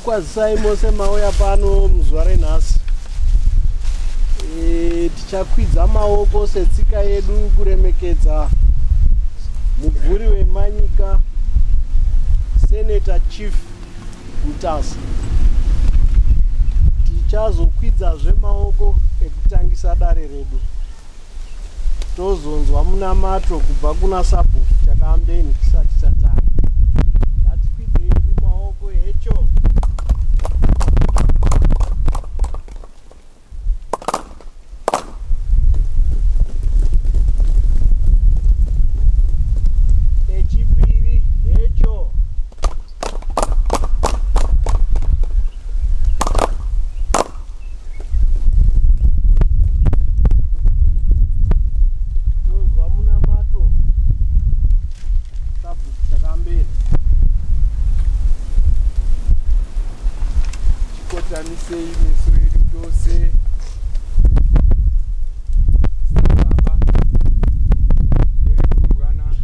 Tinokukwazisai mose mauya pano muzuva renhasi. Tichakwidza maoko setsika yedu kuremekedza mubvuri wemanyika Senator Chief Mutasa. Tichazokwidzazve maoko ekutangisa dare redu. Tozonzwa munamato kubva kuna sabhuku Chakambeni tisati tatanga. Ngatikwidze yedu maoko hecho. Echipiri hecho. Tozwa munamato sabhuku Chakambeni. Chikotamisei meso edu tose. Baba, nderemurumbwana,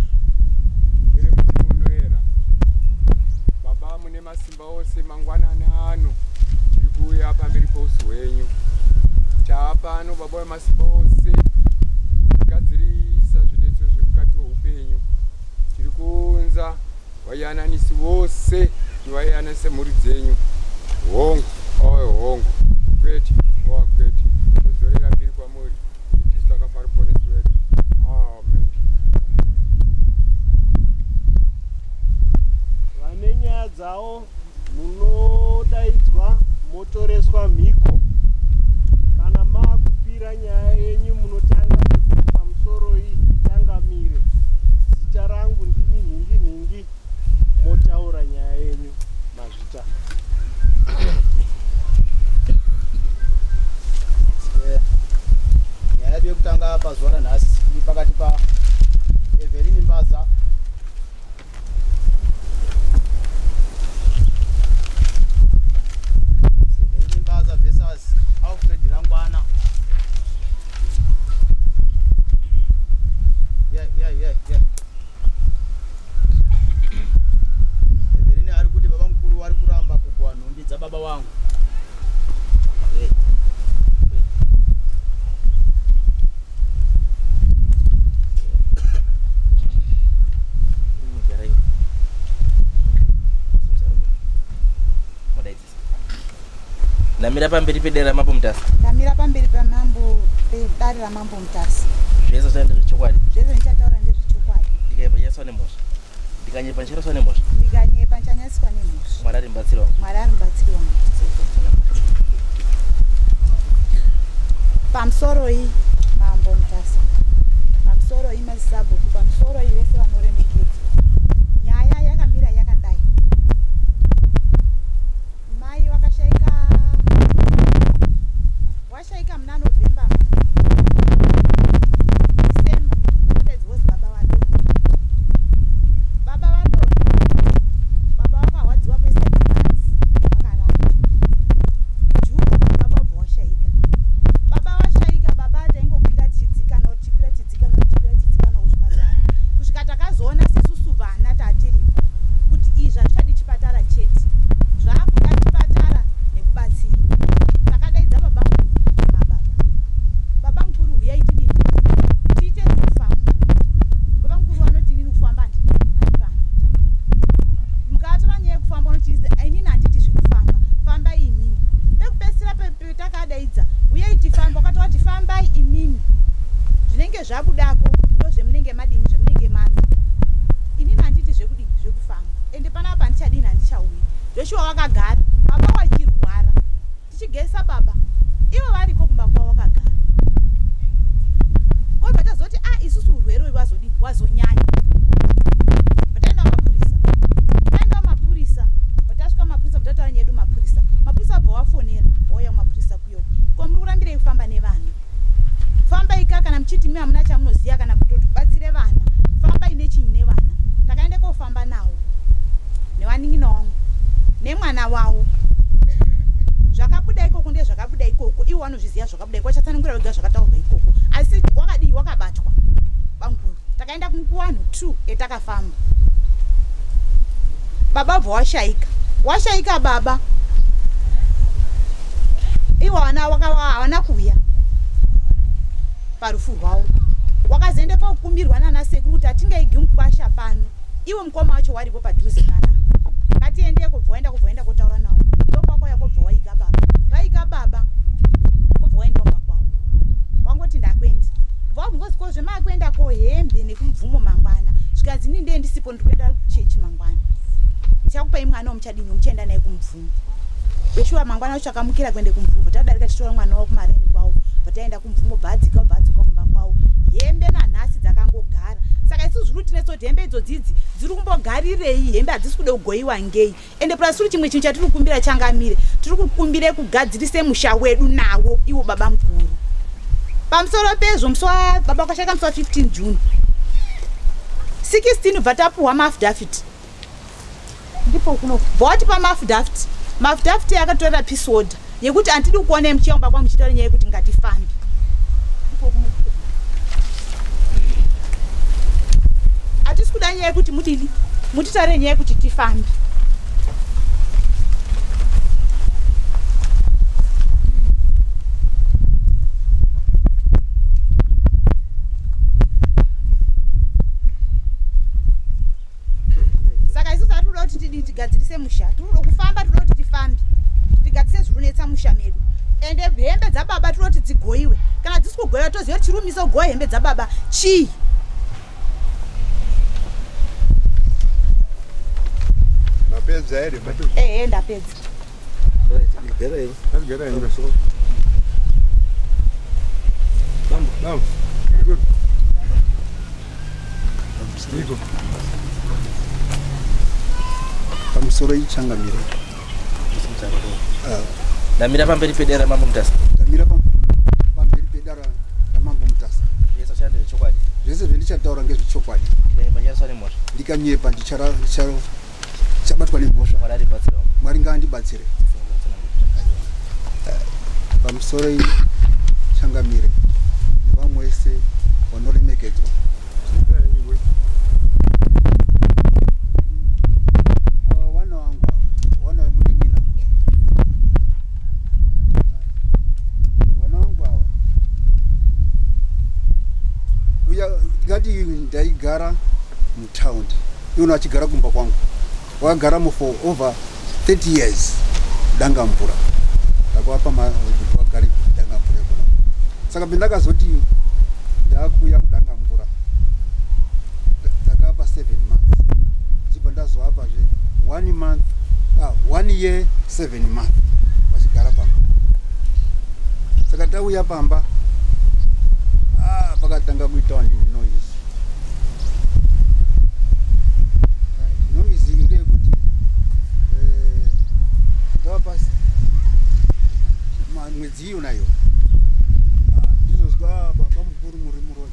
nderemudzimu unoera. Baba, mune masimba ose, mangwanani ano tiri kuuya pamberi pousu hwenyu. Taa pano, Baba wemasimba ose, kugadzirisa zvinetso zvemukati meupenyu. Tiri kuunza vayananisi vose kuti vayananise mhuri dzenyu. Hongu, owe hongu, kwete, owa kwete. Todzorera mbiri kwamuri, Kristu akafa ruponeso rwedu. Amen. Vane nyaya dzavo munodaidzwa motoreswa mhiko. Kana maakupira nyaya yenyu munotanga nekuti pamusoroi changamire. Zita rangu ndini nhingi nhingi, motaura nyaya yenyu. Mazvita. Nyaya yedu yekutanga pazuva ranhasi iri pakati pa Evelyn Mbaza Evelyn Mbaza versus Alfred Rangwana. Yeah. Evelyn ari kuti baba mukuru vari kuramba kugwa nhumbi dzababa vangu. Ndamira pamberi pedare raMambo Mutasa. Ndamira pamberi pamambo pedare raMambo Mutasa. Zvese zvaenda zvechokwadi. Zvese ndichataura ndezvechokwadi. Ndikaimba ndichanyaswa nemhosva. Ndikanyepa ndichanyaswa nemhosva. Ndikanyepa ndichanyaswa nemhosva. Mwari ari mubatsiri wangu. Mwari ari mubatsiri wangu. Pamusoroi Mambo Mutasa. Pamusoroi madzisabhuku. Pamusoroi vese vanoremekedzwa. Nyaya yakamira yakadai. Mai wakashaika washaika muna November, December, vatadaidzwa kuzi baba vadonha. Baba vadonha, baba vakarwadziwa kwe7 months vakarara. June baba vabva washaika. Baba washaika, baba taingokwira tichidzikana, tichikwira tichidzikana, tichikwira tichidzikana kuzvipatara kusvika takazoona sesusu vana tatiripo kuti izvi hazvichadi chipatara chete, zvaakuda chipatara nekubatsirwa. Takadaidza baba mukuru mababa. Baba mukuru, huyai tidini tiite zvekufamba. Baba mukuru vanoti inini kufamba handidini, handifambi. Mukatora nyaya yekufamba unoti inini handiti zvekufamba, fambai imimi. Pekupedzisira takadaidza uyai tifamba, wakati wati fambai imimi, zvinenge zvabudako ndozvemunenge madini, zvemunenge manzwa. Inini handiti zvekudini, zvekufamba, ende panapa handichadini, handichauyi. Joshua wakagara, baba wachirwara, tichigesa baba ivo variko kumba kwavo vakagara. Kwabva tazoti a isusu urwere uyu wazodini, wazonyanya. Vataenda mapurisa, taenda mapurisa, vatasvika mapurisa, vatataura nyedu mapurisa. Mapurisa vabva wafonera, vauya mapurisa kuyo. Ko muri kurambirei kufamba nevana? Fambai ka, kana muchiti mi hamuna chamunoziva kana kutotibatsire vana, fambai nechinyi nevana. Takaenda kofamba nawo nevanin'ina wangu nemwana wavo. Zvakabuda ikoko ndezvakabuda ikoko, ivo vanozviziva zvakabuda ikoko, vachatsanangura vega zvakataurwa ikoko. Asi wakadii, wakabatwa bamukuru. Takaenda kuvanhu 2 etakafamba. Baba bva washaika, washaika baba. Ivo havana kuuya parufu rwavo. Wakazoenda kokumbirwa nana sekuru kuti hatingaigi mukwasha pano. Ivo mukoma wacho waripo padhuze panapa. Ngatiendeko bva waenda kotaura navo. Ndokwakauya kobva waiga baba. Vaika baba kobva waenda kumba kwavo. Wangoti ndakuenda. Vabvunza ko zvemakuenda ko hembe nekumubvumo mangwana. Zvikanzi ini ndiye ndisipo ndiri kuenda kuchechi mangwana. Ndichakupai mwana wamuchadini muchaenda naye kumubvumo. Beshuwa mangwana wacho akamukira kuende kumubvumo. Tadarika tichitora mwana wavo kumareni kwavo. Bva taenda kumubvumo bva adzika bva adzoka kumba kwavo. Hembe nanhasi dzakangogara. Saka isusu zviri kutinetsa kuti hembe idzodzidzi dziri kumbogarirei, hembe hadzisi kuda kugoyiwa ngei. Ende plus tiri chimwe chinhu chatiri kukumbira changamire. Tiri kukumbire kugadzirise musha wedu nawo iwo baba mukuru. Pamusoro pezvo musi baba wakashaka musi wa15 June 16 bva tapuhwa maaffidavit. Ndipo kuno bva watipa maaffidavit. Maaffidavit akatorera peace order yekuti handidi kukuonai muchiamba kwangu muchitaura nyaya yekuti ngatifambe. Hatisi kuda nyaya yekuti mudini mutitaure nyaya yekuti tifambe. Saka isusu hatikuda kuti tidini tigadzirise musha. Tirikuda kufamba, tinoda kuti tifambe tigadzirise zviri kunetsa musha medu. Ende hembe dzababa tinoda kuti dzigoyiwe. Kana dzisi kugoyiwa toziva kuti chirumisa kugowa hembe dzababa chii. Mapedza here? Ehe, ndapedza. Garai. Ngatigare henyu. Bambo. Bambo. Good. Iko. Pamusoro ichangamire. Ndamira pamberi pedare ramambo Mutasa. Ndamira pamberi pedare ramambo Mutasa. Zvese zvashanda zvechokwadi. Zvese zvendichataura ngezvechokwadi. Ndikanyepa ndichabatwa nemhosva. Ndikanyepa ndichabatwa nemhosva. Mwari andibatsire. Mwari ngaandibatsire. Pamusoro ichangamire nevamwe vese vanoremekedzwa. Ava vana vangu ava, vana vemunin'ina. Vana vangu ava uya ngati ndaigara mutaundi, iwona achigara kumba kwangu, wakagaramo for over 30 years. Dangamvura ndakavapa kuti vagare Dangamvura ikona. Saka pendakazoti ndakuuya kuDangamvura, ndakavapa 7 months, ndichibva ndazovapazve 1 month, 1 year 7 month vachigara pamba. Saka tauya pamba, pakatanga kuitawa nini noise. Right, noise iyi ngeyekuti ndavapa mwedzi iyonayo, ndizozwa, "Ah, baba mukuru muri muroyi,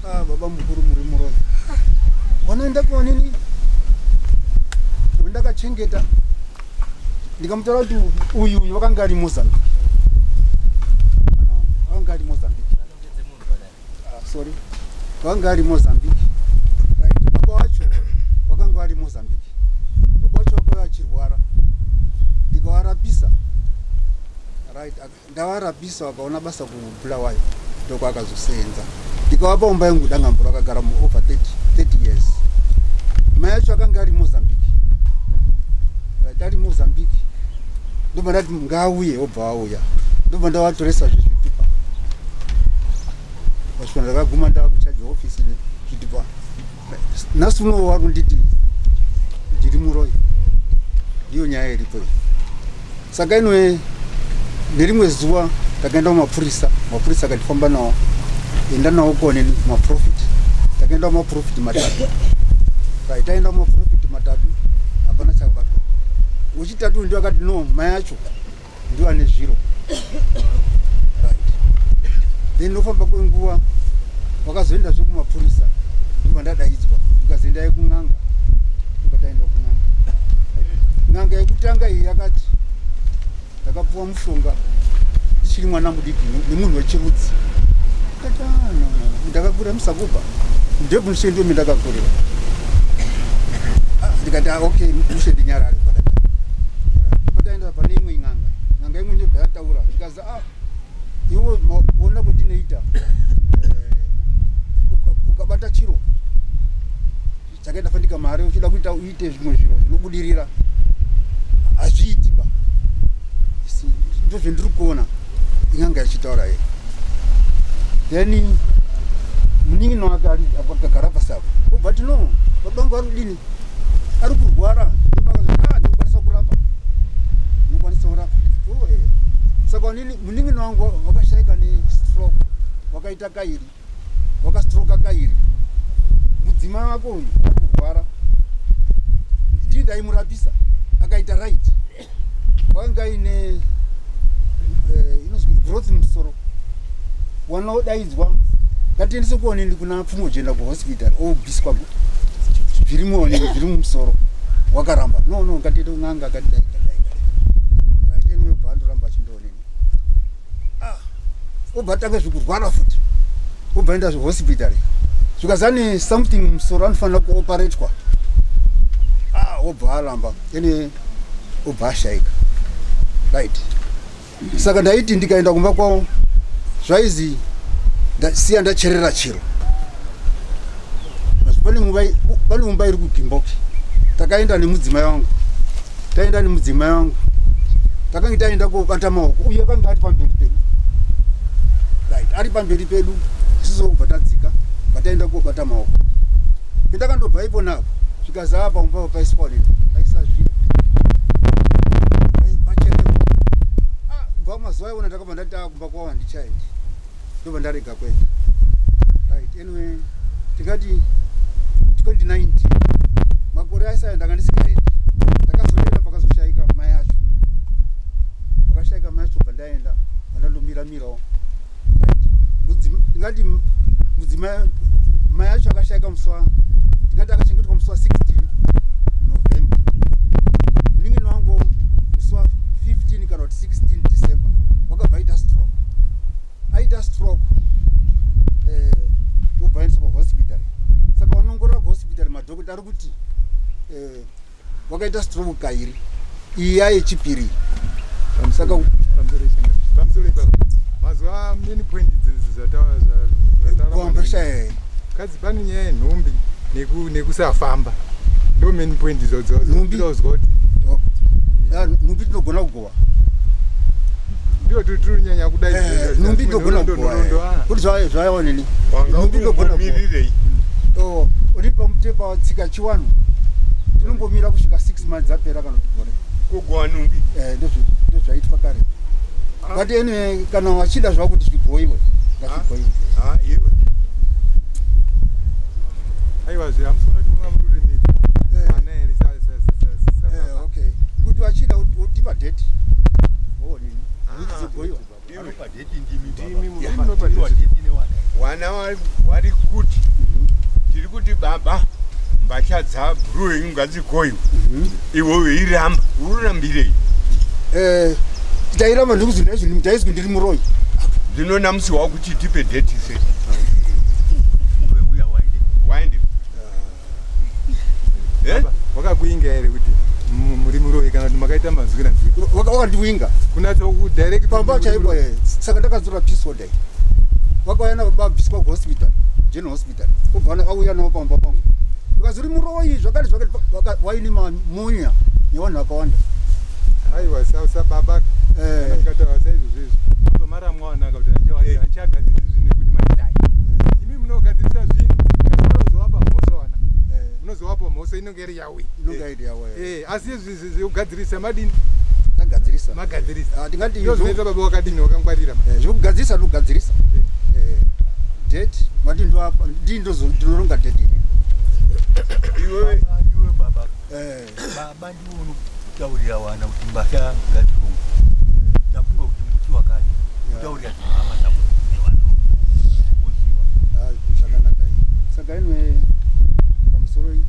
ah, baba mukuru muri muroyi." Wanoenda kuonini wendakachengeta, ndikamutaura kuti uyu uyu wakanga ari Mozambique. Mwana wangu wakanga ari Mozambique. Sorry, wakanga ari Mozambique. Right, baba wacho wakanga ari Mozambique. Baba wacho wakauya achirwara, ndikavarapisa. Right, ndavarapisa, vakaona basa kuBulawayo, ndokwakazosenza. Ndikavapa umba yangu Dangamvura, akagara muover 30 years. Mai acho akanga ari Mozambique. Right, ari Mozambique, ndobva ndati ngaauye, obva auya, ndobva ndavatoresa zvezvitupa. Vasvika ndakaguma ndakuchaja ofisi nezvitupa. Nhasi unowo vari kunditi ndiri muroyi. Ndiyo nyaya iripo iyi. Saka inwe nerimwe zuva takaenda kumapurisa. Mapurisa akatifamba nawo, enda nawo kuoneni kumaprofit. Takaenda kumaprofit matatu. Right, taenda kumaprofit matatu, hapana chakabatwa. Wechitatu ndio akati no, mai acho ndio ane zviro. Right, then nofamba kwenguva wakazoendazve kumapurisa, ndobva ndadaidzwa, ndikazoendai kun'anga. Ndobva taenda kun'anga. N'anga yekutanga iyi yakati ndakapuwa mushonga ndichiri mwana mudiki nemunhu wechirudzi. Ndikati, "Ah, no, no, no. Ndakakurira muSakubva, ndebmushe ndomi ndakakurira." Ah, ndikati, "Ah, okay, mushe, ndinyarare." Ndobva taenda pane imwe n'anga. N'anga imwe ndobva Zvikazi a iwe ona kwetinoita ukabata chiro chakaita fanika mari uchida kuita uite zvimwe zviro zvinobudirira hazviiti ba. Ndozvendiri kuona in'anga ichitaura ye. Then munin'ina wake akagara pasapo obva ti no baba vangu ari kudini ari kurwara ndokwanisa kurapa ndinokwanisa kurapa. Saka munin'ina wangu wakashaika nestroke wakaita kairi wakastroka kairi. Mudzimai wako uyu ari kurwara ndii ndaimurapisa akaita right wakanga aine inozwi growth musoro wana odaidzwa ngatiendese kuonini kuna Pfumojena kuhospital obviswa zviri muonini zviri mumusoro wakaramba no no ngatiende kun'anga akadai kadai kadai right anyway obva andoramba achindoonini obva atanga zvekurwara futi obva aenda zvehospital zvikazani something musoro anofanira kuoparetwa obva aramba anyway obva ashaika right. Saka ndaiti ndikaenda kumba kwavo zvaizi ndasiya ndacherera chiro. Pane mumba iri kuGimboki takaenda nemudzimai wangu taenda nemudzimai wangu takange taenda kobata maoko uye akanga ari pamberi pedu right ari pamberi pedu isusu kubva tadzika bva taenda kobata maoko pendakandobva ipo napo zvikazi apa mumba paiswa nini paisa zviro pachererwa. Kubva mazuva iwona ndakabva ndati kumba kwavo handichaendi ndobva ndarega kuenda right. Anyway tingati 2019 makore aisaya ndanga ndisikaendi ndakazoenda pakazoshaika mai acho pakashaika mai acho bva ndaenda bva ndandomira-mirawo right. Ndingati mudzimai mai acho akashaika musi wa ndingati akachengetwa musi wa 16 November munin'ina wangu musi wa 15 kana kuti 16 December wakabva aita stroke aita stroke wobva aendeswa kuhospital. Saka vanongorora kuhospital madhokota ari kuti wakaita stroke kairi iyi yayechipiri saka pamusoro ipapo mazuva main point kuamba shaya kadzi pane nyaya yenhumbi nekusafamba ndo main point idzodzo Nhumbi? ndozwa kuti nhumbi tinogona kugowa ndiyo tiri kunyanya kudai nhumbi tinogona kugowa kuti zvayaonini nhumbi tinogona kugowa mirirei uri pamutepa tsika chiwano tinombomira kusvika 6 months dzapera kana kuti gore kugowa nhumbi ndozvaitwa kare but anyway kana vachida zvavo kuti zvigoiwe ngazvigoiwe. Iwe aiwa zve hamusona kuti munga muri kuremedza ana here sababa Okay kuti vachida utipa date onini dzigoiwa. Wana wari kuti tiri kuti baba mbatya dzabhuru yenyu ngadzigoiwe iwe weiramba ururambirei? Tairamba ndikuzi ndaizwi ndiri muroyi. Zvino namusi wakuti tipe date sei waende? Baba, wakakuinga here kuti muri muroyi kana kuti makaita mazwira nzwira? Wakandiwinga. Kunatsa kudirect pamba chaipo. Saka ndakazora peace order vakauya navo babviswa kuhospital General Hospital obva auya navo pamba pangu ndikazi uri muroyi zvakati zvakati waine mamonya nevanhu vakawanda. Aiwa sababa kana mukataura saizvozvo izvo mabva maramwa wanaka kuti handichagadzirisi zvinhu nekuti mandidai imi munogadzirisa zvinhu munozovapa mhosva wana munozovapa mhosva inonge iri yawe. Inonge iri yawe. Asi izvi zvekugadzirisa madini? Tagadzirisa. Magadzirisa. Tingati ndo zvinoita baba wakadini wakangwarira. Zvekugadzirisa ndokugadzirisa date mati ndii ndinoronga date ini. Iwewe ndiwe baba. Baba ndiwe unotaurira wana kuti mbatya ngadzirongwe tafunga kuti muti wakati kutaurira hama dzako nevana woziva. Zvakanaka saka inwe pamusoro iyi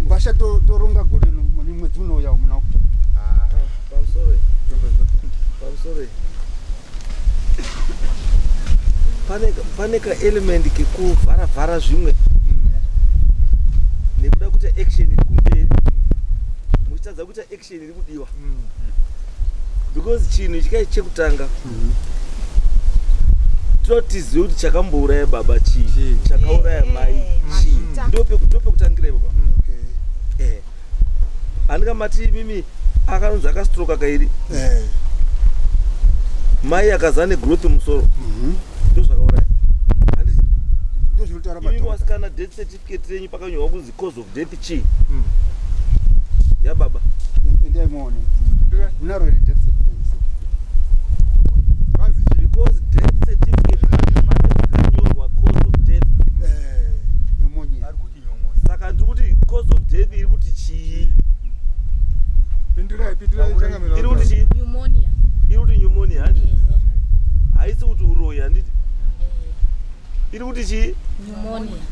mbasha toronga gore mwedzi unouya muna October. Pamusoro pamusoro pane kaelement kekuvharavhara zvimwe nekuda kuita action iri kumberi muchitadza kuita action iri kudiwa. Because chinhu ichi chekutanga totizive kuti chakambouraya baba chii, chakauraya mai chii, ndopekutangira ipapo. Handingamati mimi akanonzi akastroka kairi, mai akaza negrowth mumusoro, ndozvakauraya. Imi wasikana, death certificate renyu pakanyorwa kunzi cause of death chii yababa? Endai muone, munaro here death certificate? Because death certificate pane pakanyorwa cause of death. Pneumonia. Saka ndiri kuti cause of death iri kuti chii? Pindurai, pindurai changamire. Iri kuti chii? Pneumonia. Iri kuti pneumonia, handiti? Haisi kuti uroyi, handiti? Iri kuti chii? Pneumonia.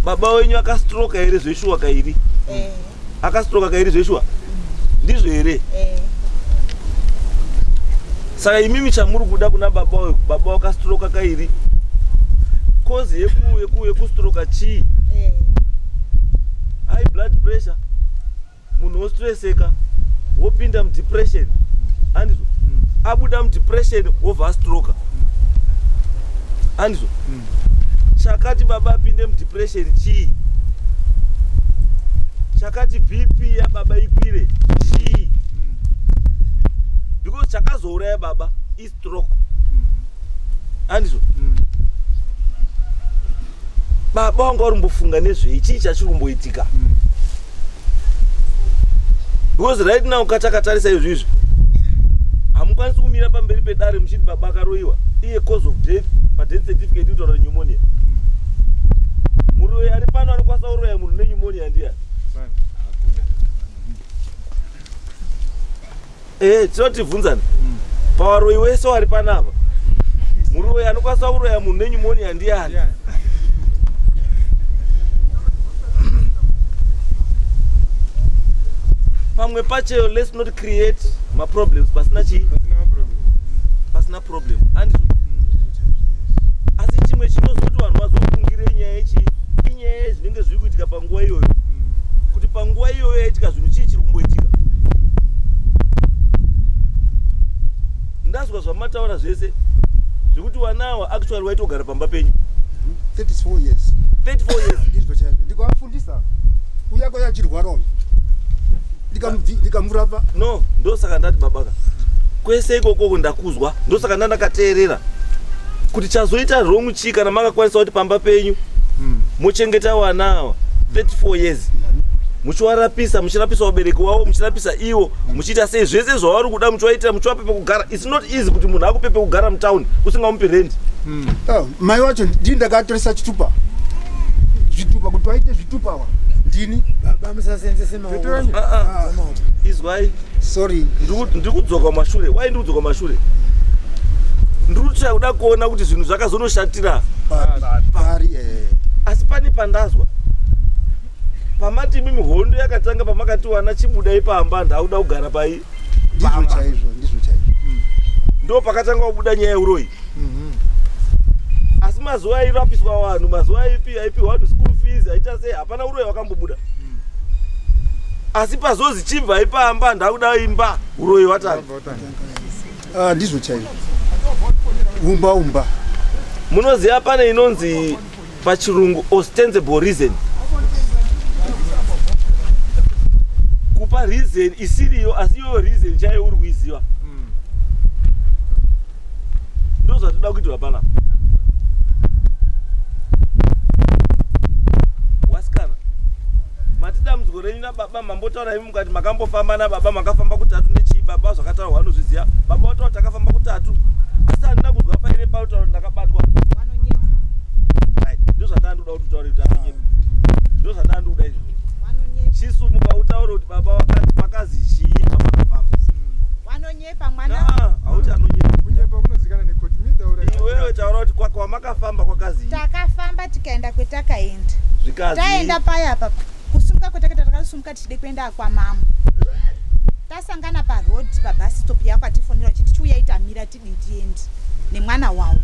Baba wenyu akastroka here zveshuwa kairi? Akastroka kairi zveshuwa, ndizvo here? Saka imimi chamuri kuda kuna baba uyu, baba wakastroka kairi, cause yekustroka chii? High blood pressure, munhu wostresseka, wopinda mudepression, handizvo? Abuda mudepression wobva astroka, handizvo? Chakati baba apinde mudepression chii? Chakati BP yababa ikwire chii? Because chakazouraya baba istroke, handizvo? Baba wanga uri mbofunga nezvei? Chii chachiri kumboitika? Because right now katakatarisa izvizvi, hamukwanisi kumira pamberi pedare muchiti baba akaroyiwa, iye cause of death padeath certificate itaura pneumonia. Muroyi ari pano anokwanisa kuroya munhu nepneumonia ndiyani? Tinotibvunzana pavaroyi wese wari panapa, muroyi anokwanisa kuroya munhu nepneumonia ndiyani? Pamwe pacho let's not create maproblems pasina chii, pasina problem, handizvo? Asi chimwe chinozoti vanhu vazofungire nyaya yechii, inyaya yezvinenge zviri kuitika panguva iyoyo, kuti panguva iyoyo yaitika zvinhu chii chiri kumboitika. Ndazwa zvamataura zvese zvekuti vana actually waitogara pamba penyu 34 years. 34 years. Ndizvo chaizvo, ndikavafundisa uyako yachirwara uyu, ndikamurapa. No, ndosaka ndati babaka kwese ikokoko ndakuzwa, ndosaka ndandakateerera kuti chazoita wrong chii kana makakwanisa kuti pamba penyu muchengeta vana ava 34 years, muchiwarapisa, muchirapisa vabereki wavo, muchirapisa ivo, muchiita sei zvese zvavari kuda, muchivaitira, muchivape pekugara. It's not easy kuti munhu akupe pekugara mutauni usingamupi rendi. Mai wacho ndini ndakatoresa chitupa, zvitupa kuti vaite zvitupa wa ndini. Baba, musasenzese maoko. Izwai. Sorry. Ndiri kudzoka kumashure. Wai ndiri kudzoka kumashure? Ndiri kutsvaya kuda kuona kuti zvinhu zvakazonoshatira pari. Asi pane pandazwa pamati imimi hondo yakatanga pamakati wana chibudai pamba, ndauda kugara pai. Ndizvo chaizvo, ndizvo chaizvo. Ndo pakatanga kubuda nyaya yeuroyi. Asi mazuva airapiswa vanhu, mazuva aipiwa vanhu school fees, aita sei, hapana uroyi wakambobuda. Asi pazozi chibva ipamba, ndakuda imba, uroyi watanga. Ndizvo chaizvo, umba umba. Munoziva pane inonzi pachirungu ostensible reason, kupa reason isiriyo, asi iyoyo reason chaiyo uri kuiziva. Ndo zvatoda kuitirwa panapa. Wasikana, mati dambudziko renyu nababa mambotaura imi mukati makambofamba nababa, makafamba kutatu nechii, baba zvakataurwa anozviziva. Baba wataura takafamba kutatu, asi handina kuzwa paine pautaura ndakabatwa. Right, ndo zvandandoda kuti utaure kuti anonyepa, ndo zvandandoda izvozvo. Chisu mukautaura kuti baba vakati pakazi chii pamakafamba. Wanonyepa mwana. Hauti anonyepa. Kunyepa kunozikana nekoti mitaura. Iwewe taura kuti kwamakafamba kwakazi. Takafamba tikaenda kwetakaenda. Zvikazi. Taenda paya apa kusumuka kwetakaita, takasumuka tichide kuenda kwamama. Tasangana paroad pabus stop yako atifonera chiti chiuya itamira tidii tiende nemwana wawo.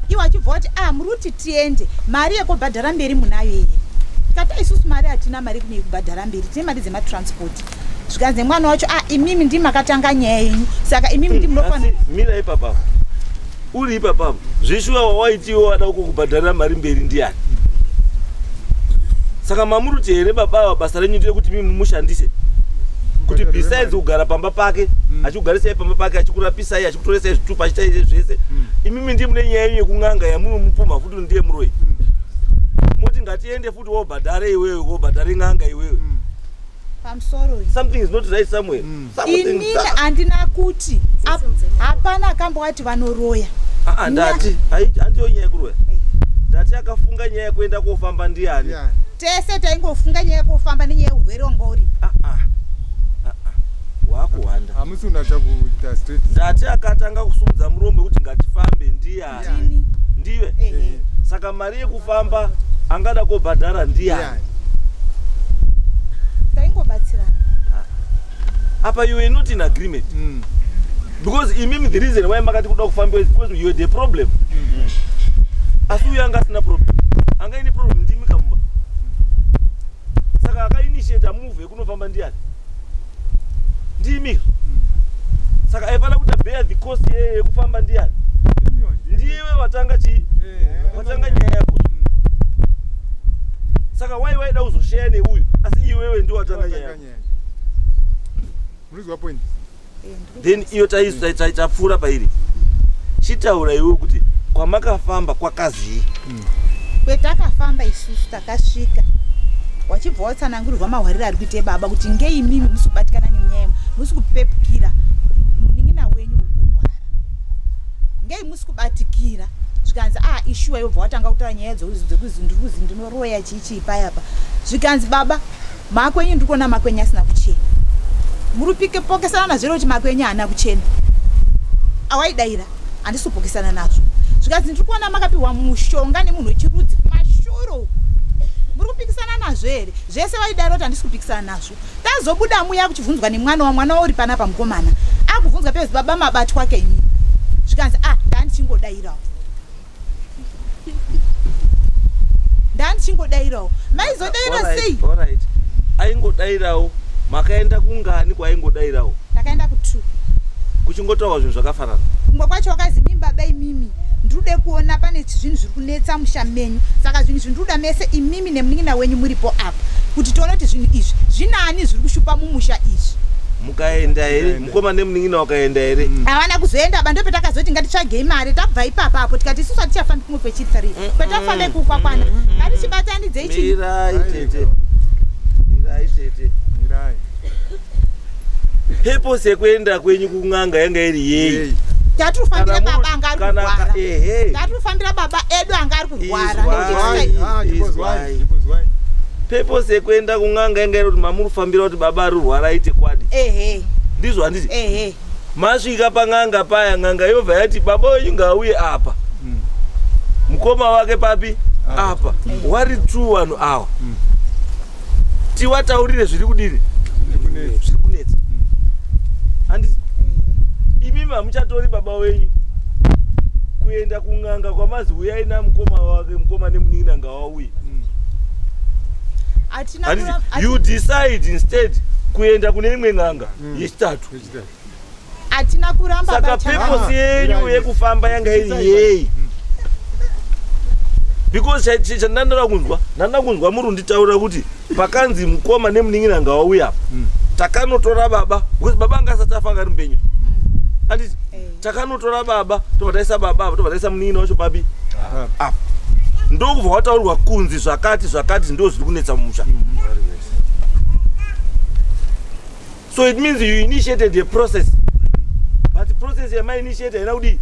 Iwo achibva kuti muri kuti tiende, mari yekubhadhara mberi munayo here? Tikati isusu mari hatina, mari kune yekubhadhara mberi, tine mari dzematransport. Zvikanzi mwana wacho, a imimi ndimi makatanga nyaya yenyu, saka imimi ndimi munofanira. Mira ipapapo, uri ipapapo, zvishuwa wawaitiwo wada kukubhadharira mari mberi ndiani? Saka mamuruti here baba ava basa renyu nderekuti mimi mumushandise kuti besides kugara pamba pake, achikugarisai pamba pake, achikurapisai, achikutoresai zvitupa, achitai zvese, imimi ndiye mune nyaya yenyu yekun'anga yamunomupumha futi ndiye muroyi. Moti ngatiende futi wobhadhare iwewe, wobhadhare n'anga iwewe. Pamusoro, something is not right somewhere. Inini handina kuti hapana akambowati vanoroya. Ndati handiyo nyaya yekuroya, ndati akafunga nyaya yekuenda kofamba ndiani? Tese taingofunga nyaya yekofamba nenyaya yeurwere wanga uri. Wakuhwanda ndati akatanga kusumudza muromo wekuti ngatifambe ndiani? Ndiwe. Saka mari yekufamba angada kobhadhara ndiani? Taingobatsirana. Apa you were not in agreement. Because imimi the reason why makati kuda kufamba is because you had a problem. Asi uyu anga asina problem. Anga ine problem ndimi kamumba. Saka akainitiate move yekunofamba ndiani? Ndimi. Saka aifana kuti bear the cost yekufamba ndiani? Ndiwe watanga chii? Watanga nyaya yako. Saka why waida kuzoshare neuyu asi iwewe ndiwe watanga nyaya yako. Point. Then iyo taipfuura pairi. Chitaura iwe kuti kwamakafamba kwakazii? Kwetakafamba isusu takasvika wachibva watsanangurirwa mahwariro ari kuite baba kuti ngeimimi musi kubatikana nenyaya, musi kupepukira munin'ina wenyu uri kurwara, ngei musi kubatikira. Zvikanzi a ishuwa yobva watanga kutaura nyaya dzekuzi ndiri ndinoroya chiichii payapa. Zvikanzi baba makwenyu ndiri kuona makwenyu asina kuchena, muri kupokesana nazvo here kuti makwenyu haana kuchena? Awaidaira handisi kupokesana nazvo. Zvikanzi ndiri kuona makapiwa mushonga nemunhu wechirudzi kumashure uku, muri kupikisana nazvo here? Zvese vaidaira kuti handisi kupikisana nazvo. Tazobuda muya kuchibvunzwa nemwana wa mwana uri panapa mukomana akubvunzwa pezi baba mabatwa ke imimi. Zvikanzi a ndandichingodairawo, ndandichingodairawo. Maizodaira sei? Alright, aingodairawo. Makaenda kungani kwaingodairawo? Takaenda ku2 kuchingotaurwa zvinhu zvakafanana. Kumwe kwacho wakazi mimi baba imimi ndirude kuona pane zvinhu zviri kunetsa musha menyu, saka zvinhu izvi ndiruda mese imimi nemunin'ina wenyu muripo apa kuti tione kuti zvinhu izvi zvinani zviri kushupa mumusha izvi. Mukaenda here mukoma nemunin'ina wakaenda here? Havana kuzoenda ba, ndopetakazoti ngatitsvagei mari tabva ipapa apo tikati isusu hatichafambi kumwe kwechithree kwetafambe kukwakwana ngatichibatanidzei chi. Mirai tete, mirai tete, mirai. Purpose yekuenda kwenyu kun'anga yanga iri yei? Tatirufambira baba anga ari kurwara. Tatirufambira baba edu anga ari kurwara. Purpose yekuenda kun'anga yanga iri kuti mamurufambira kuti baba ari kurwara aite kwadi. Ndizvo handiti? Masvika pan'anga paya, n'anga yobva yati baba wenyu ngauye apa. Mukoma wake papi? Apa. Wari two vanhu awa. Tiwataurire zviri kudini? Zviri kunetsa. Handiti? Imimi hamuchatori baba wenyu kuenda kun'anga kwamazi uyai namukoma wake, mukoma nemunin'ina ngawauye. You decide instead kuenda kune imwe n'anga yechitatu. Hatina kuramba. Saka purpose yenyu yekufamba yanga iri yei? Because chandandada kunzwa, ndanda kunzwa muri kunditaurira kuti pakanzi mukoma nemunin'ina ngawauye apa, takanotora baba because baba anga asati afa anga ari mupenyu. Handiti? Takanotora baba tobva taisa baba apa, tobva taisa munin'ina wacho papi? Apa. Ndokubva wataurirwa kunzi zvakati zvakati ndo zviri kunetsa mumusha. So it means you initiated a process, but process yamainitiate haina kudii?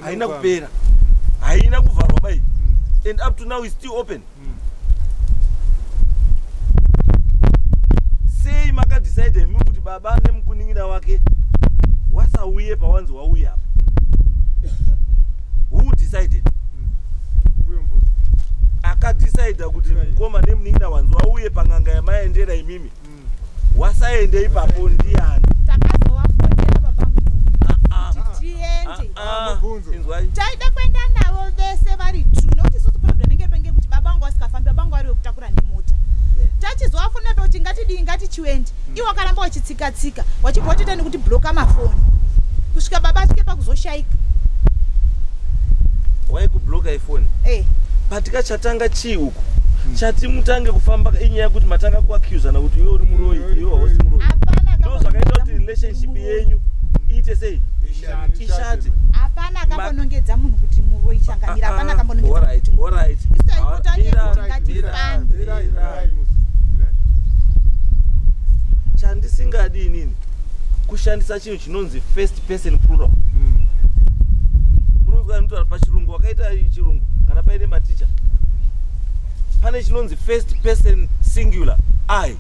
Haina kupera, haina kuvharwa bai, and up to now is still open. Sei makadecide imi kuti baba nemukunin'ina wake wasauye pawanzi wauya apa? Who decided? Akadecida kuti mukoma nemunin'ina wanzi wauye pang'anga yamaendera imimi wasaende ipapo ndiani? Takazovafonera baba mukuru kuti tiende. Inzwai. Taida kuenda navo vese vari two, nekuti isusu problem inge penge kuti baba vangu vasikafambi, baba vangu vari vekutakura nemota. Tachizovafonera kuti ngatidii, ngatichiende, iwo akaramba. Wachitsika tsika, wachibva watoita nekuti bloka mafoni kusvika baba asvike pakuzoshayika. Waikubloka ifoni? Eh. Patikachatanga chii uku chati mutange kufamba, inyaya yekuti matanga kuaccusana kuti iwe uri muroyi, iwe hausi muroyi. Ndo zvakaita kuti relationship yenyu iite sei, ishate. Hapana akambonongedza munhu kuti muroyi, changamira. Hapana akambonongedza munhu kuti muroyi. Alright. Isu taingota nyaya yekuti ngatifambe. Chandisingadi inini kushandisa chinhu chinonzi first person plural. Munonzwa ndinotaura pachirungu, wakaita chirungu kana paine maticha, pane chinonzi first person singular I,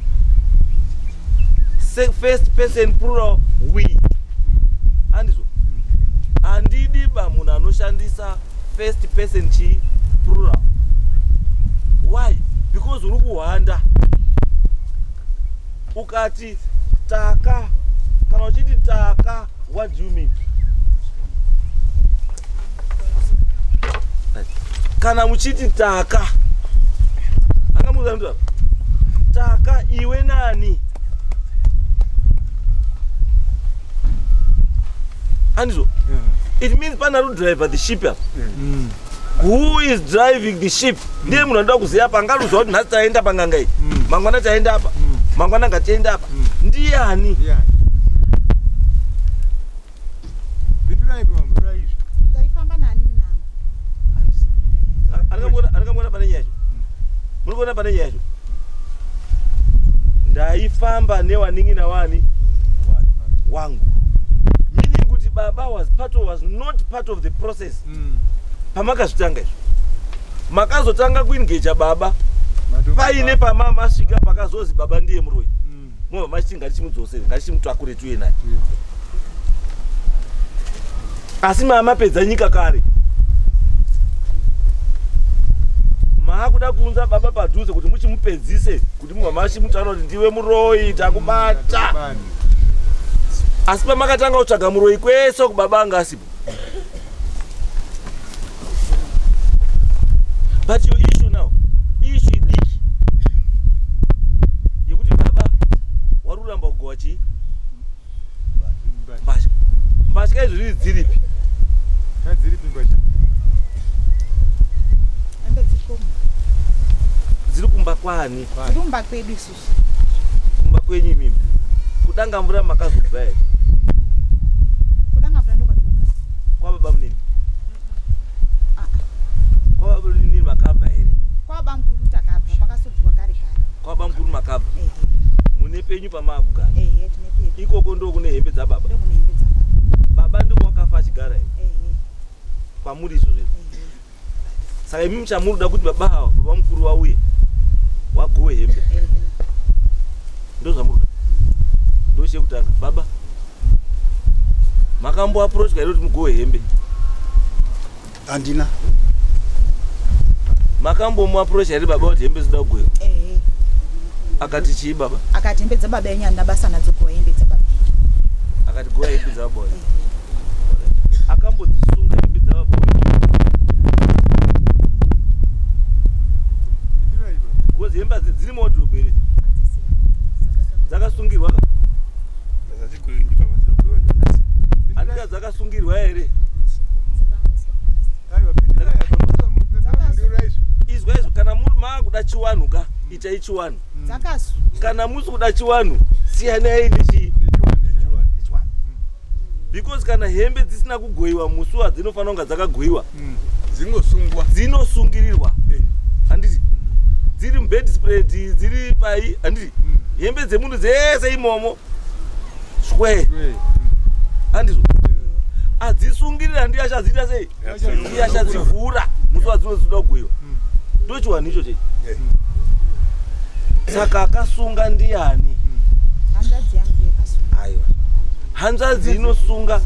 first person plural we. Handizvo? Handidi ba munhu anoshandisa first person chi plural. Why? Because uri kuhwanda. Ukati taka, kana uchiti taka, what do you mean? Kana muchiti taka, angamuza taka iwe nani? Handizvo? It means pana ari kudriver the ship apa. Who is driving the ship? Ndiye munhu anoda kuziva apa. Angaruziva kuti nhasi taenda panganga iyi, mangwana taenda apa, mangwana ngatienda apa, ndiyani? Taifamba nani nangu. Andikamboona pane nyaya yacho. Muri kuona pane nyaya yacho? Ndaifamba newanin'ina wani wangu, meaning kuti baba was not part of the process pamakazvitanga izvo. Makazotanga kuengeja baba paine pamamasvika pakazozi baba ndiye muroyi, mobva machiti ngatichimudzosere, ngatichimutakure tuye naye. Asi mamapedza nyika kare, maakuda kuunza baba padhuze kuti muchimupedzise, kuti mubva machimutaura kuti ndiwe muroyi, takubata. Asi pamakatanga kutsvaga muroyi kwese kubaba anga asipo. But your issue now, issue idiki yekuti baba wari kuramba kugowa chii? Mbatya. Mbatya izvo zviri dziripi? Dziripi mbatya? Hembe dzikomo. Dziri kumba kwani? Dziri kumba kwedu isusu. Kumba kwenyu imimi? Kudanga mvura makazobva here? Kudanga mvura ndokwatogara. Kwababa munini? Kwababa munini makabva here? Kwababa mukuru takabva, pakasobviwa kare kare. Kwababa mukuru makabva? Ehe. Mune penyu pamaakugara? Ehe, tine pedu. Ikoko ndokune hembe dzababa? Ndokune hembe dzababa. Baba ndiko wakafa achigara here? Ehe. Kwamuri izvozvo izvo? Saka imi muchamuruda kuti baba ava, baba mukuru wauye wagowe hembe? Ehe. Ndozvamuruda? Ndochekutanga. Baba, makamboaproachwa here kuti mugowe hembe? Handina. Makambomuaproacha here baba kuti hembe dzinoda kugowewa? Ehe. Akati chii baba? Akati hembe dzababa yenyu handina basa nadzo, gowa hembe dzababa yenyu. Akati gowa hembe dzababa wenyu. Akambodzisunga hembe dzababa wenyu? Because hembe dziri muwardrobe here? Dzakasungirwa ka? Handika dzakasungirwa here? Izwa izvo, kana maakuda chiwanhu ka, itai chiwanhu. Dzakasu. Kana musi kuda chiwanhu, siyanai nechi nechiwanhu. Because kana hembe dzisina kugoyiwa musi wadzinofanira kunga dzakagoyiwa, Dzinosungwa. Dzinosungirirwa. Handiti dziri mubedspread, dziri pai? Handiti hembe dzemunhu dzese imomo shwe? Handizvo? Adzisungirira ndiye achadziita sei? Ndiye achadzivhura musi wadzinozida kugoyiwa. Ndochiwanhu icho chechi. Saka akasunga ndiani? Hanzvadzi yangu ndiyo yakasunga. Aiwa, hanzvadzi inosunga?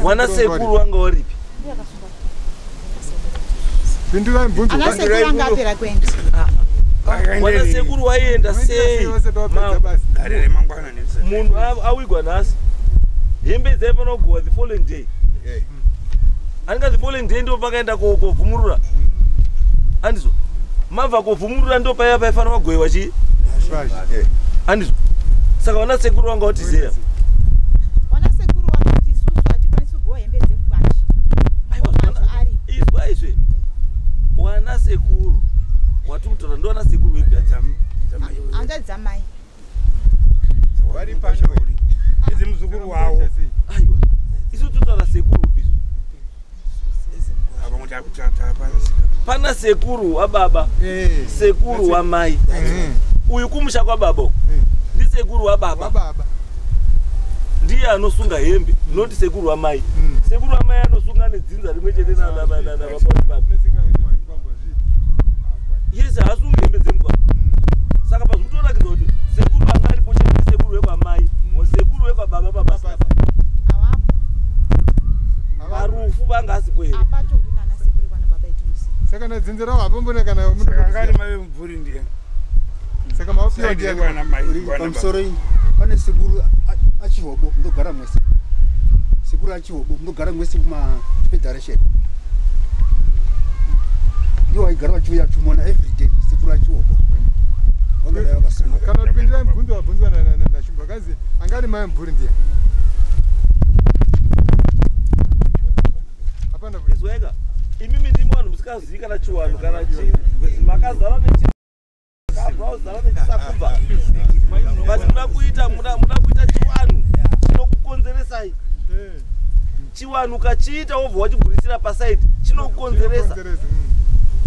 Wana sekuru wanga waripi? Ndiyo yakasunga. Pindurai mubvunzo. Ana sekuru anga apera kuenda. Wana sekuru waienda sei? Munhu awigwa nhasi, hembe dzaifanira kugowa the following day. Andinga the following day ndo pakaenda kovhumurura, handizvo? Mabva kovhumurura, ndo paiva paifanira kugoyiwa chii? Handizvo? Saka vana sekuru vanga vatizeya. Vana sekuru vakati isusu hatikwanisi kugowa hembe dzemukwasha. Mukwasha ari. Izwa izve. Wana sekuru watiri kutaura ndo wana sekuru vepi? Hanzvadzi dzamai. Vari pano idzi muzukuru wavo. Aiwa. Isu totaura sekuru upi? Pana sekuru wababa, sekuru wamai. Uyu kumusha kwababa uku. Ndisekuru wababa. Ndiye anosunga hembe, not sekuru wamai. Sekuru wamai anosunga nedzinza rimwe chete nababa webaba. Yes, haasungi hembe dzemukwambo. Saka pazvikutoratidza kuti sekuru anga aripo chete ndisekuru wekwamai, sekuru wekwababa pabasa. Parufu vanga asipo here? Hapatorina ana sekuru kwana baba itusi. Saka nadzinza ravo hapambona kana Saka anga ari mai vemumvuri ndiani? Saka mawapiwa ndiani? Kwana mai, Uri kwana baba. pamusoro iyi pane sekuru achihobo munogara mwese. Sekuru achihobo munogara mwese kuma federation. Ndiwo aigara vachiuya achimuona everyday sekuru achihobo. Vangadai vakasunga. Kana kuti pindirai mubvunzo wabvunzwa naShumba kanzi anga ari mai vemumvuri ndiani? Hapana Izweka. Imimi ndimi vanhu musikazivi kana chiwanhu kana chii. Makazara nechi nechisakubva. But muda kuita muda kuita chiwanhu chinokukonzeresai. Chiwanhu ukachiita wobva wachigurisira pasaidi chinokukonzeresa.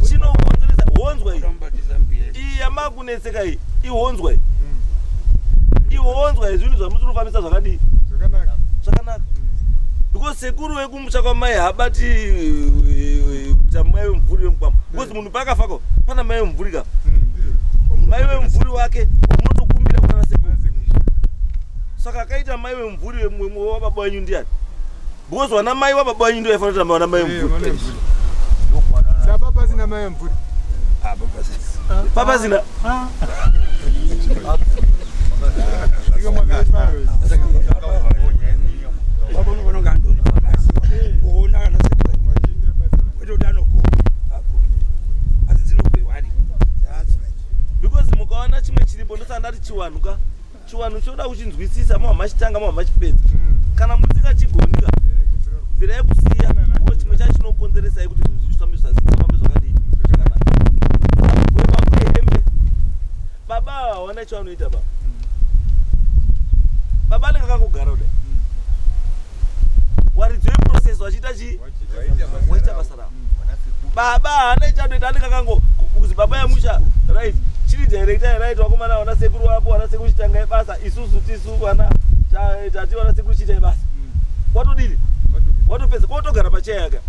Chinokukonzeresa honzwa iyi. Iyi yamakunetseka iyi ihonzwa iyi. Ihonzwa iyi zvinhu zvamusiri kufambisa zvakadii? Zvakanaka. Zvakanaka. Because sekuru vekumusha kwamai haabati kuita mai vemumvuri vemukwambo. Because munhu paakafako pana mai vemumvuri ka. Mai vemumvuri wake wamunotokumbira kuna sekuru. Saka akaita mai vemumvuri wababa wenyu ndiani? Because vana mai wababa wenyu ndivo vaifanira kuita vana mai vemumvuri. Saka papasina mai vemumvuri. Papasina. Because mukaona chimwe chiripo ndosaka ndati chiwanhu ka. Chiwanhu choda kuchinzwisisa mava machitanga mava machipedza. Kana musingachigoni ka, bvirai kusiya because chimwe chacho chinokonzeresai kuti zvinhu zvifambe zvakadii zvakanaka. Hembe. Baba ava hawana chavanoita baba. Baba anenge akangogara kudai. Waridzo yeprocess vachiita chii? Waita basa ravo. Baba haana chanoita anenge akango kuzi baba yamusha right chiri director right vakomana vana sekuru vapo vana sekuru chitangai basa isusu tisu vana tati vana sekuru chiitai basa. Watodini? Watopedza kwotogara pacheya yaka.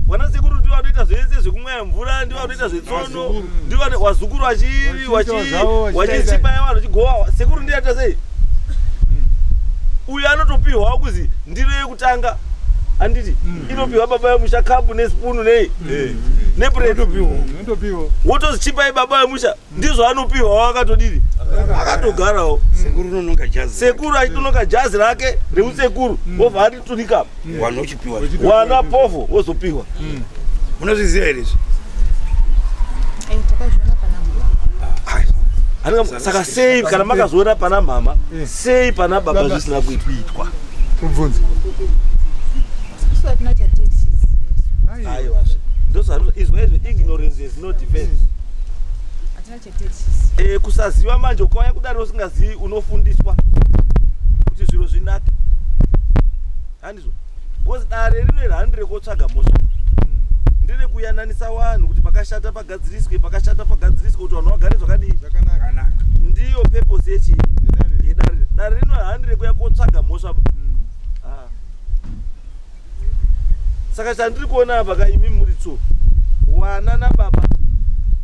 Vana sekuru ndivo vanoita zvese zvekumwaya mvura, ndivo vanoita zvetsono, ndivo wazukuru vachichipaya vanhu vachigowa. Sekuru ndiye aita sei? Uyu anotopiwawo kuzi ndiro yekutanga handiti inopiwa baba yemusha kapu nesipunu nei nepureti wotozichipai baba yemusha ndizvo anopiwawo akatodini akatogarawo. Sekuru achitonoka jazi rake reusekuru wobva atiturika wana povho wozopiwa. Munozviziva here izvi? Saka sei kana makazviona pana mama sei pana baba zvisina kuitwa? Mubvunzo. Aiwa, ndozvaizwa izvo ignorance is no defense. Kusaziva manje ukauya kudaro usingazivi unofundiswa kuti zviro zvinake. Handizvo? Because dare rino handire kotsvaga mhosva. Ndire kuyananisa vanhu kuti pakashata pagadziriswe, pakashata pagadziriswe kuti vanhu vagare zvakadii? Zvakanaka. Ndiyo purpose yechi yedare. Dare rino handire kuya kotsvaga mhosva. Saka chandiri kuona apa ka imi muri tso wana nababa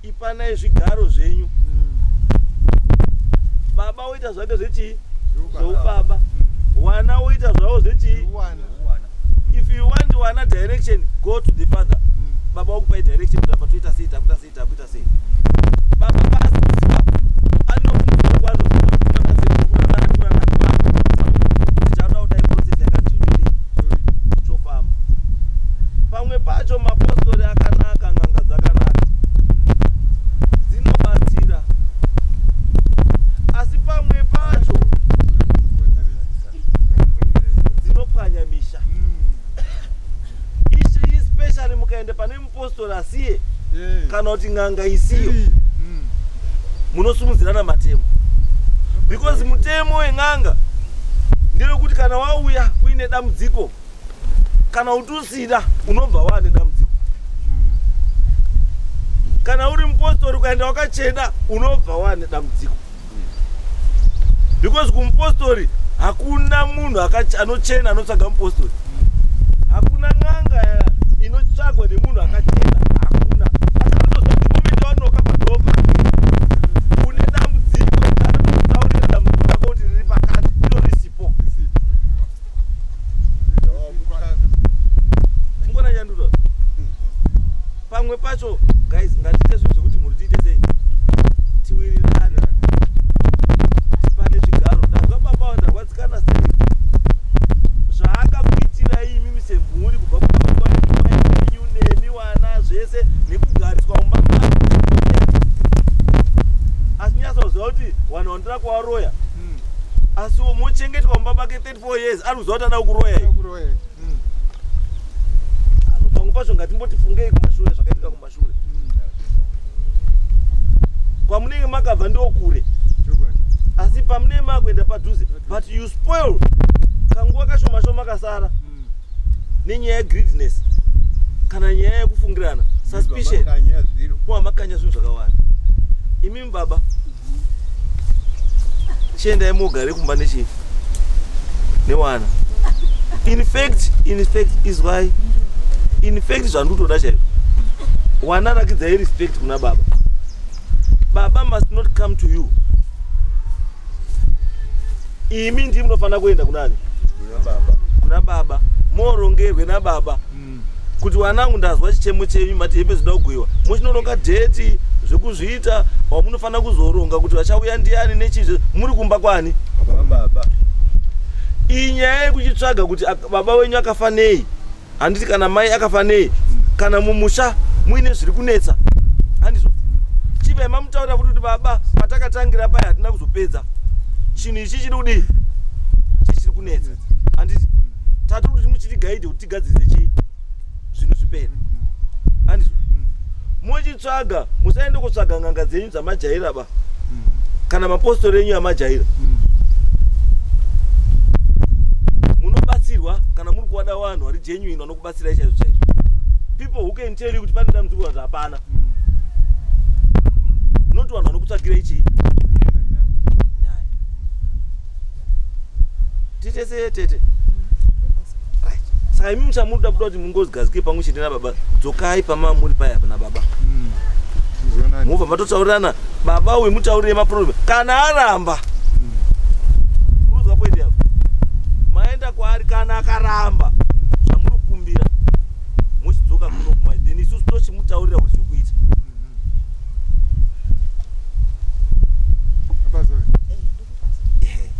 ipanai zvigaro zvenyu. Baba woita zvake zvechii? Zveubaba. Wana woita zvavo zvechii? If you want wana direction, go to the father. Baba wakupai direction kuti apa toita sei, takuita sei, takuita sei. Baba basi kuziva anokuziva kwanoziva kuna sekuru, kuna nani, kuna nani, baba. Tichada kudai process yakati todii? Chofamba. Pamwe pacho mapostori akanaka, n'anga dzakanaka dzinobatsira, asi pamwe Mukaenda pane mupostori asiye kana kuti n'anga isiyo, munosumudzirana matemo, because mutemo wen'anga nderekuti kana wauya uine dambudziko, kana kuti usina, unobva waane dambudziko. Kana uri mupostori ukaenda wakachena, unobva waane dambudziko, because kumupostori hakuna munhu anochena anotsvaga mupostori. Hakuna n'anga inotsvagwa nemunhu akachena, hakuna. Asi anotoziva kuti moment wanoka padoor pake une dambudziko, arikutaurira dambudziko rako kuti riri pakati, iro risipo. Mungona nyandura pamwe pacho. Guys, ngatiite zvinhu zvekuti mhuri tiite sei, tiwirirane, tipane zvigaro. Ndazwa baba, ndarwadzikana sei zvaakakuitirai imimi semhuri, kubva kubaba wenyu, mai wenyu, nemi wana, zvese nekugariswa mumba mako, asi nyatsoziva kuti vanhu vandoda kuvaroya, asi mochengetwa mumba make 34 years, ari kuziva kuti ada kuroya. Pamwe pacho ngatimbotifungei kumashure, zvakaitika kumashure kwamunenge makabva ndokure, asi pamunenge makuenda padhuze, but you spoil kanguva kashoma shoma kasara nenyaya yegreediness kana nyaya yekufungirana, suspicion. Muhamakanya zvinhu zvakawanda. Imimi baba, chiendai mugare kumba nechii newana. In fact izwai, in fact zvandikutoda chaizvo, wana rakidzai respect kuna baba. Baba must not come to you. Imi ndii munofanira kuenda kunani? Kuna baba, morongerwe nababa kuti wanangu, ndazwa chichemo chenyu, mati hembe zinoda kugoyiwa. Muchinoronga date zvekuzviita, wamunofanira kuzoronga kuti vachauya ndiani nechizve, muri kumba kwani. Iyi nyaya yekuchitsvaga kuti baba wenyu akafa nei, handiti, kana mai akafa nei, kana mumusha muine zviri kunetsa, handizvo, chibvai mamutaurira futi kuti baba, patakatangira paya hatina kuzopedza chinhu ichi, chiri kudii, chichiri kunetsa, handiti, tati kuti muchitigaidhe kuti tigadzirise chii, zvinhu zvipere, handizvo. Muchitsvaga, musaende kutsvaga n'anga dzenyu dzamajaira ba, kana mapostori enyu amajaira. Munobatsirwa kana muri kuwada vanhu vari genuine, vanokubatsirai chaizvo chaizvo, people who can tell you kuti pane dambudziko kana hapana, not vanhu vanokutsvagirai chii, nyaya. Titese tete, right? Saka imi muchamuda kuda kuti mungozigadzike pamwe chete nababa, dzokai pama muri paya pana baba, mubva matotaurirana. Baba uyu mutaurire maproblem. Kana aramba, uruzwa point yako, maenda kwaari. Kana akaramba zvamuri kukumbira, muchidzoka kuno kuma, then isusu tochimutaurira kuti zvekuita.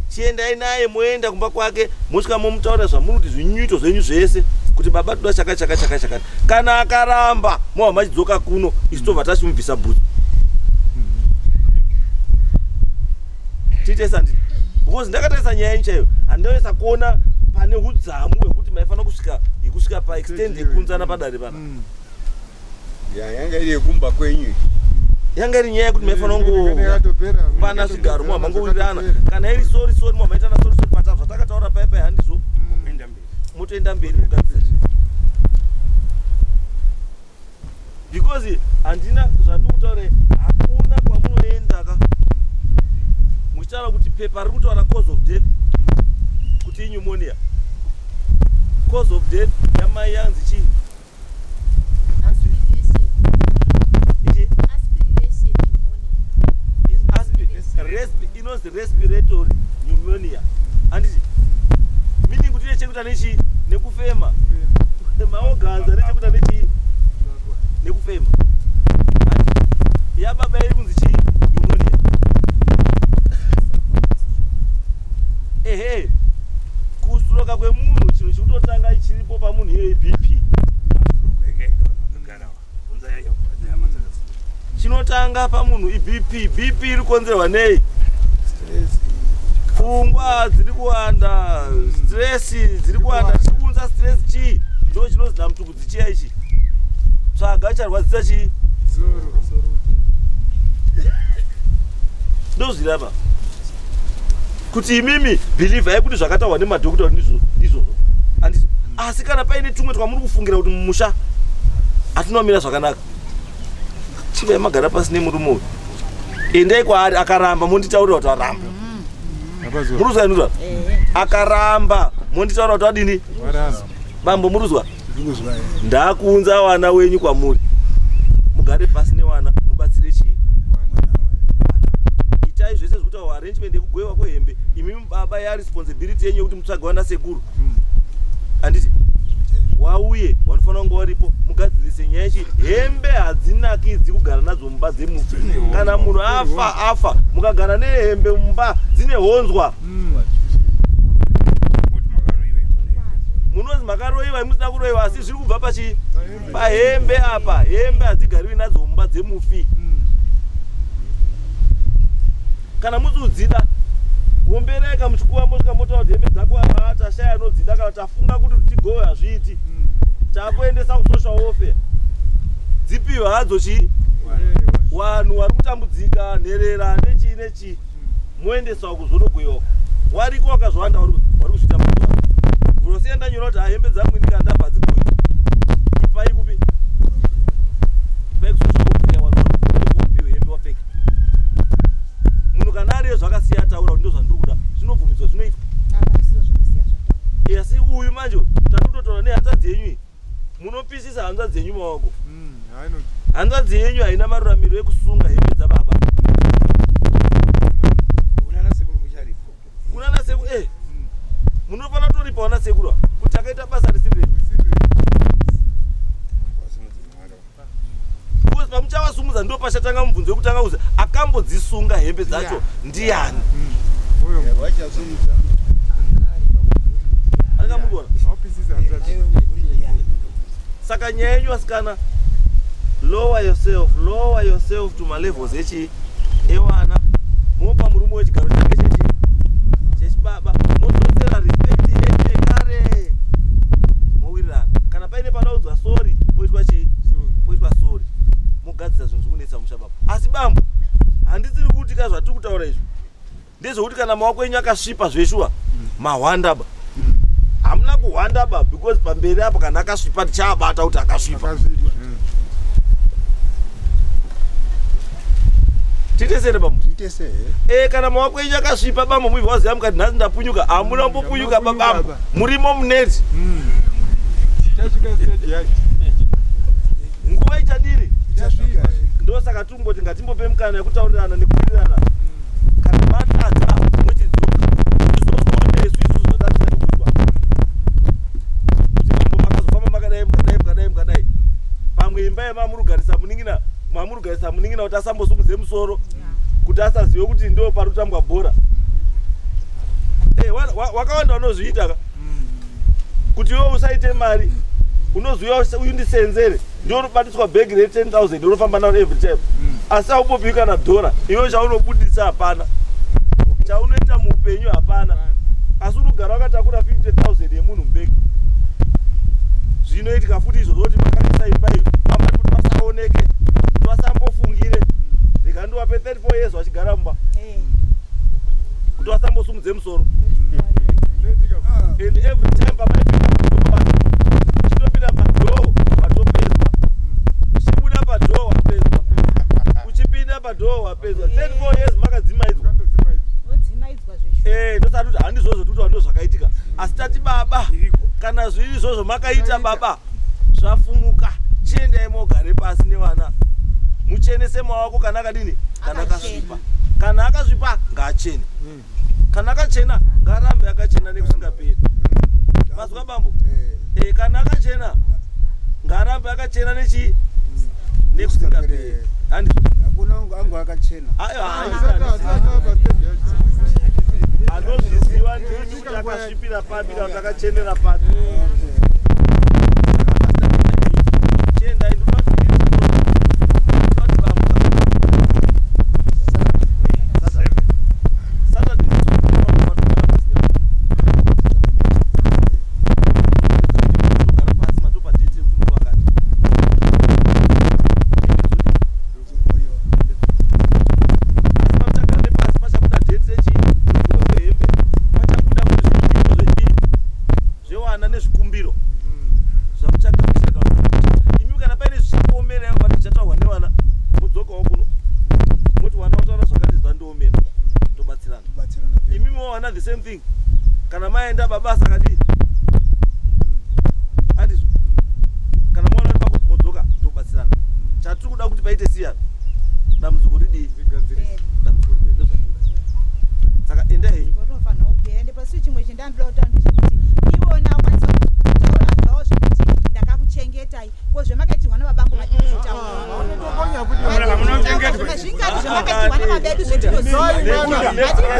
Chiendai naye, moenda kumba kwake, mosvika momutaurira zvamuri kuti zvinyuito zvenyu zvese, kuti baba, toda chaka chaka chaka chakati. Kana akaramba, mobva machidzoka kuno, isu tobva tachimubvisa bhutsu. Tiite sandii, because ndakatarisa nyaya yenyu chaiyo, handinoisa kuona pane udzamu hwekuti maifanira kusvika yekusvika paextend yekunzana padare pana. Ya, yanga iri yekumba kwenyu. Yanga iri nyaya yekuti maifanira kungopana zvigaro, mwa mangowirirana. Kana iri sorry sorry, mwa maitana sorry sorry pata zvatakataura pai pai, handizvo, motoenda mberi mugadzira, because handina zvandiri kutaura. Hakuna kwamunoenda ka muchitaura kuti pepa riri kutaura cause of death kuti ipneumonia. Cause of death yamai yanzi chii? Ichi? Yes, inonzi respiratory pneumonia, handiti? Meaning kuti ine chekuita nechii? Nekufema. Maoganza nechekuita nechii? Nekufema. Handiti? Yababa iri kunzi chii? Pneumonia. Ehe, kustroka kwemunhu, chinhu chikutotanga chiripo pamunhu iyoyi BP. Chinotanga pamunhu iBP. BP iri kukonzerwa nei? Pfungwa dziri kuwanda, stress dziri kuwanda. Chiri kuunza stress chii? Ndo chinonzi namutukudzi chiya ichi. acharwadzisa chii? Ndozvirapa kuti imimi bhilivhai kuti zvakataurwa nemadhokota kuti ndizvozvo, handizvo? Asi kana paine tumwe twamuri kufungira kuti mumusha atinomira zvakanaka, chivai magara pasi nemurume uyu, endai kwaari. Akaramba monditaurira kuti aramba. Muruzwa inuzwa? Akaramba monditaura kuti adini? Bambo, muruzwa? Ndakuunza wana wenyu kwamuri, mugare pasi newana, mubatsire chii? Itai zvese zvekutaura, arrangement yekugoyiwa kwehembe. Imimi baba, yaresponsibility yenyu yekuti mutsvage wana sekuru, handiti? Wauye wanofanira kunge waripo, mugadzirise nyaya yechi hembe. Hadzinakidzi kugara nadzo mumba dzemufi. Kana munhu afa, afa. Mukagara nehembe mumba dzine honzwa, munonzi makaroyiwa musina kuroyiwa, asi zviri kubva pachi pahembe apa. Hembe hadzigariwi nadzo mumba dzemufi. Kana musi udzida, gomberai kamuchikuva, mosvika motaura kuti hembe dzako aa tashaya anodzida, kana tafunga kuti tigove hazviiti, takuendesa kusocial welfare, dzipiwe hadzo chii? Vanhu vari kutambudzika, nherera nechii nechii, moendesawo kuzonogwewa. Wariko wakazowanda vari kuzviita mazuva ano. Vurosiya ndanyora kuti hembe dzangu ini kana ndabva hadzigoi, ipai kupi? Ipai kusocial welfare, vanhu wapiwe hembe wapfeka. Munhu kana ariyo zvakasiya ataura kuti ndozvandiri kuda, zvinobvumidzwa, zvinoitwa. Asi uyu manje tatototaura nehanzvadzi yenyu iyi, munopisisa hanzvadzi yenyu maoko. Hanzvadzi yenyu haina maruramiro ekusunga hembe dzababa. Kunana sekuru, munofanira kutoripa wana sekuru kuti akaita basa risiri renyu, because pamuchavasumudza ndo pachatanga mubvunzo wekutanga kuzi akambodzisunga hembe dzacho ndiani? Anenge saka nyaya yenyu asikana, lower yourself, lower yourself to malevels echi ewana, mopa murume wechigaro chake chechi chechibaba, modzosera respect yenyu yekare, mowirirana. Kana paine padaudzwa sorry, poitwa chii? Poitwa sorry, mogadzisa zvinhu zvikunetsa musha baba. Asi bambo, handisiri kuti ka zvatiri kutaura izvi ndezvekuti kana maoko enyu akasvipa zveshuwa mahwanda ba, hamuna kuhwanda ba, because pamberi apo kana akasvipa tichaabata kuti akasvipa. Tiite sere bambo? Kana maoko enyu akasvipa bambo, muibva waziva mukati nhasi ndapunyuka, hamuna kumbopunyuka babambo, murimo muneti. Nguva ichadiri, ndosaka tirimboti ngatimbope mukana yekutaurirana nekuwirirana. Kana matadza muchidzoka, izvozvo nesu isusu zvatatida kuzwa kuti mambo makazofamba makadai, mukadai, mukadai, mukadai. Pamwe imba yemamurugarisa munin'ina, mamurugarisa munin'ina kuti asambosumudze musoro, kuti asazive kuti ndo pari kutambwa bhora. Wakawanda vanozviita ka kuti iwe usaite mari, unoziva uyu ndisenzere, ndio unobatiswa bhegi re10 000, unofamba naro every time, asi haupopiwi kana dhora. Iwe chaunobudisa hapana, chaunoita muupenyu hapana, asi unogara wakatakura 50 000 yemunhu mubhegi. Zvinoitika futi izvozvo kuti makanisa imba iyo mambati kuti vasaoneke, kuti vasambofungire, rega ndiwape 34 years vachigara mumba, kuti vasambosumudze musoro. And every time pamaipinda, uchitopinda padoor watopedzwa, uchibuda padoor wapedzwa, uchipinda padoor wapedzwa. 34 years makadzimaidzwa. Ndosati kuti handizvozvo tikuti ndo zvakaitika, asi tati baba, kana zviri izvozvo makaita baba, zvafumuka, chiendai mogare pasi nevana, muchenese maoko kana akadini, kana akasvipa. Kana akasvipa ngaachene, kana akachena ngaarambe akachena nekusingaperi. Mazwa bambo? Kana akachena ngaarambe akachena nechi nekusingaperi, handizvo? Hakuna angu akachena. Anozviziva ndini kuti akasvipira papi kana kuti akachenera papi. Chiendai, ndinoti bambo, Saturday togara pasi, matopa date yekuti musi wakati. Maenda baba sakadii andizvo kana maona kuti pako modzoka tobatsirana. Chatiri kuda kuti paite siyana dambudziko ridii, dambudziko ripere, ndozvatinoda. Saka endai henyu. Rinofanira kupera. Ende pasi chimwe chendandinoda kutaura ndechekuti iwona akwanisa kutaura zvavo zvekuti ndakakuchengetai, ko zvemakaitirwa nababangu madii kuzvitaura? Zvingati zvamakaitirwa namabedu zvetinoziva, madii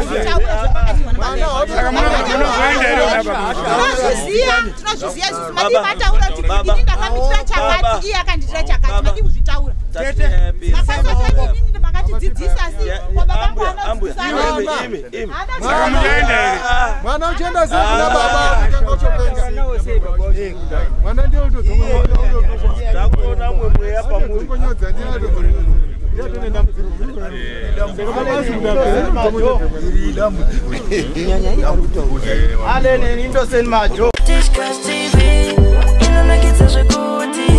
kuzvitaura zvamakaitirwa namabedu? Tinozviziva, tinozviziva isusu. Madii mataura kuti ini ndakamuitira chakati, iye akanditira chakati, madii kuzvitaura? Makasati inini makatidzidzisa, asi ko babangu anodzidzisa? Mwana uchienda sei kuna baba kutanga uchopenga? Mwana ndiye. Takuona mumwe mweya pamuri. Allen Innocent Majo. Tishkas TV inonakidza zvekuti.